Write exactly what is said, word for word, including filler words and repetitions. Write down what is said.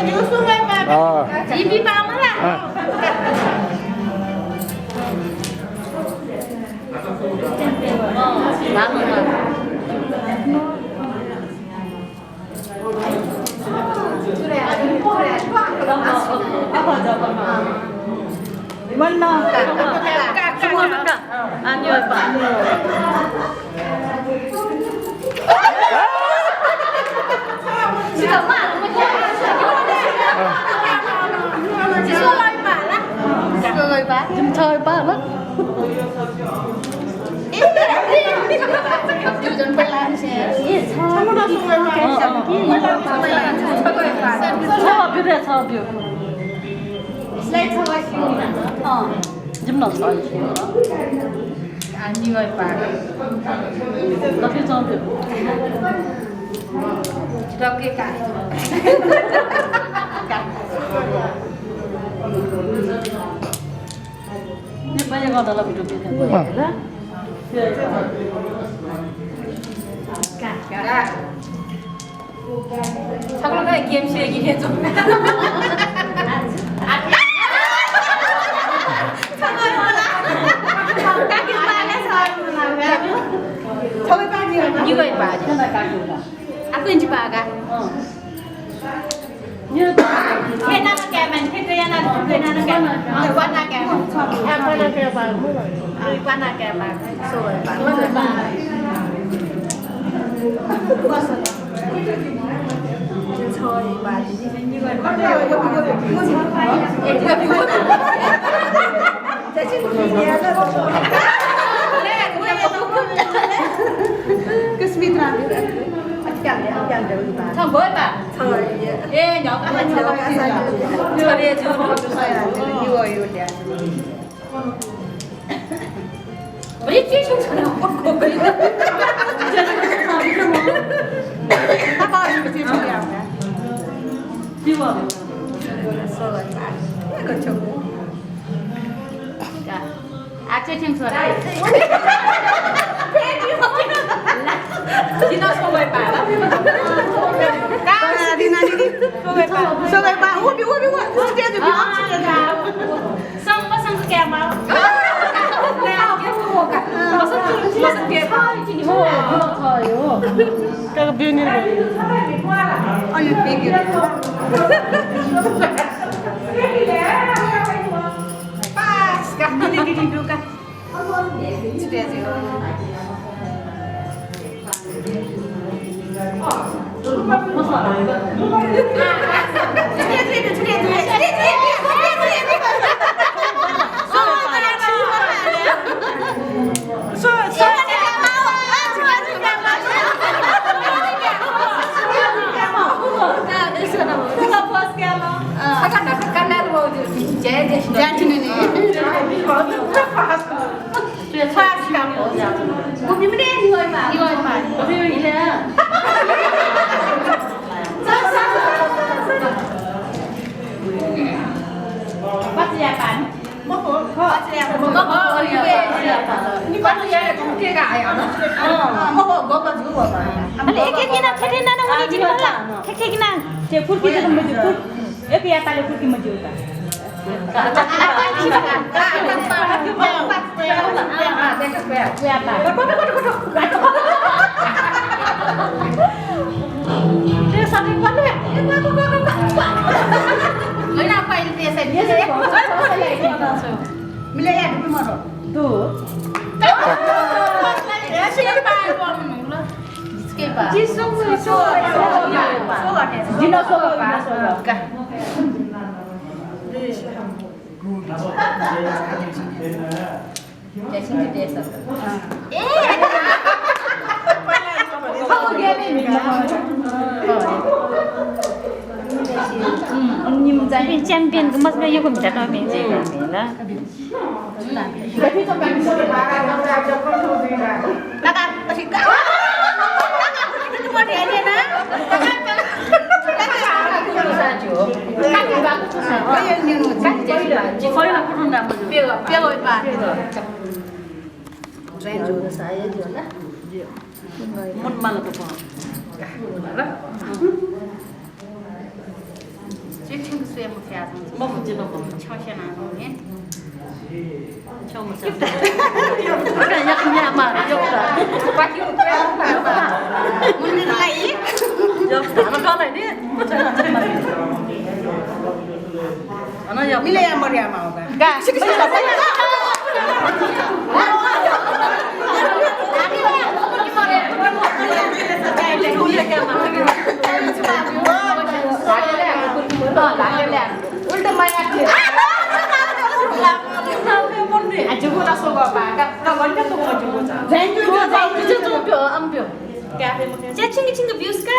अँ। जिबी पामा ला? अँ। अले एक एक किना थेथे नाना उनी जिन मला। थेथे किना। ते फुर्की त मजु फुर। एक या ताले फुर्की मजु का। Champion ko mas me yuko mi ta to mi je ka mi la. छिकपिन्त स्वये मफयाच्वंगु। मखु, जिं मखु। छ्यं स्यनाच्वंगु। छ्यं मस्यू। यक्व न्यायेमाः, यक्व। यक्व धाःम्ह खः नि। अन यक्व। मिले या मर्यामा होगा। गा। उल्टा माया। आ, जुगु ना सोगो बा। का, का, गन का तो जुगु जा। जैन जुगु जा, जैन जुगु जा। अम्ब्यो। क्या है मुझे? च्या छिंग छिंग ब्यूस्का।